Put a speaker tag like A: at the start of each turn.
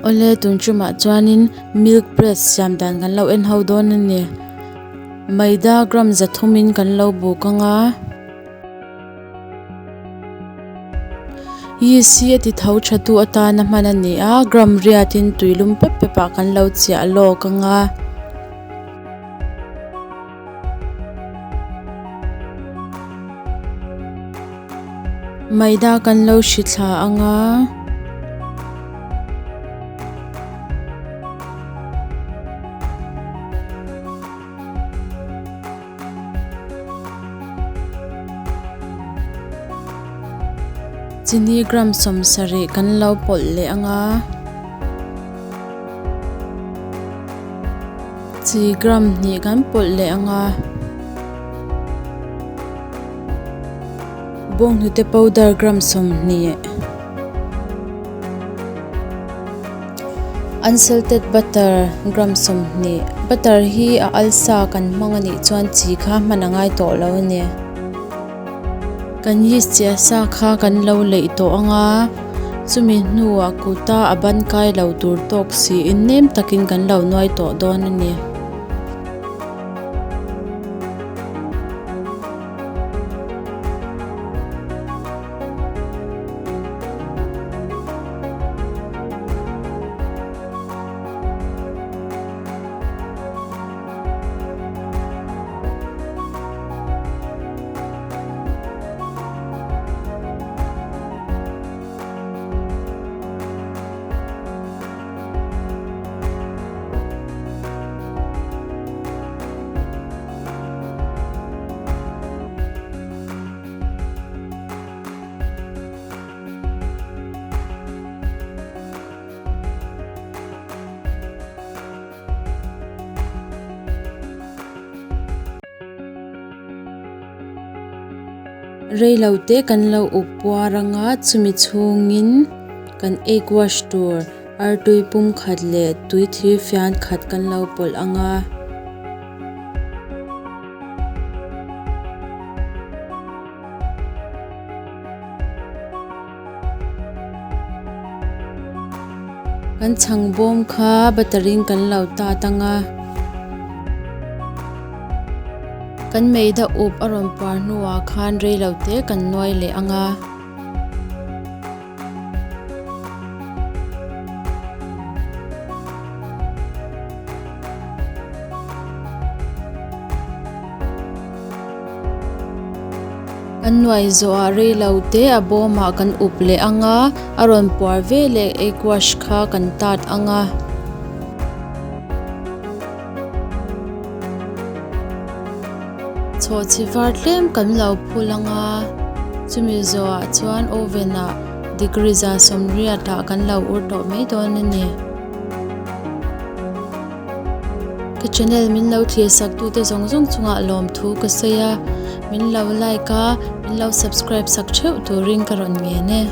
A: Awle tun tumah chuanin milk bread siam dan kan lo en ho dawn a ni. Maida gram zathumin kan lo buk ang a. Yeast hi a ti tho tha tu atana hman a ni a, gram riatin tuilum pep pep ah kan lo chiah lawk ang a. Maida kan lo hri thla ang a. Chini gram 70 kan lo pawlh leh ang a. Chi gram hnih kan pawlh leh ang a. Bawnghnute powder gram 20. Unsalted butter gram 20. Butter hi a al sa kan hmang a nih chuan chi kha hman a ngai tawh lo a ni. Kan yeast chiah sa kha kan lo leih tawh ang a, chumi hnuah kuta a ban kai lo tur tawk siin nem takin kan lo nuai tawh dawn a ni. Reilo te kan lo up puar anga chumi chhungin kan egg wash tur artui pum khat leh tui thir fian khat kan lo pawlh anga. Kan chhang bawm kha butter in kan lo tat ang a. Kan maida up a rawn par hnuah khan reilo te kan nuai leh ang a. Kan nuai zawhah rei lo te a bawmah kan up leh ang a, a rawn puar ve leh egg wash kha kan tat ang a. Chhawhchhi var tlem kan lo phul ang a, chumi zawhah chuan oven ah degree 180 ah kan lo ur tawh mai dawn a ni. Ka channel min lo thlir sak tute zawng zawng chungah lawmthu ka sawi a, min lo like a, min lo subscribe sak theuh turin ka rawn ngen e.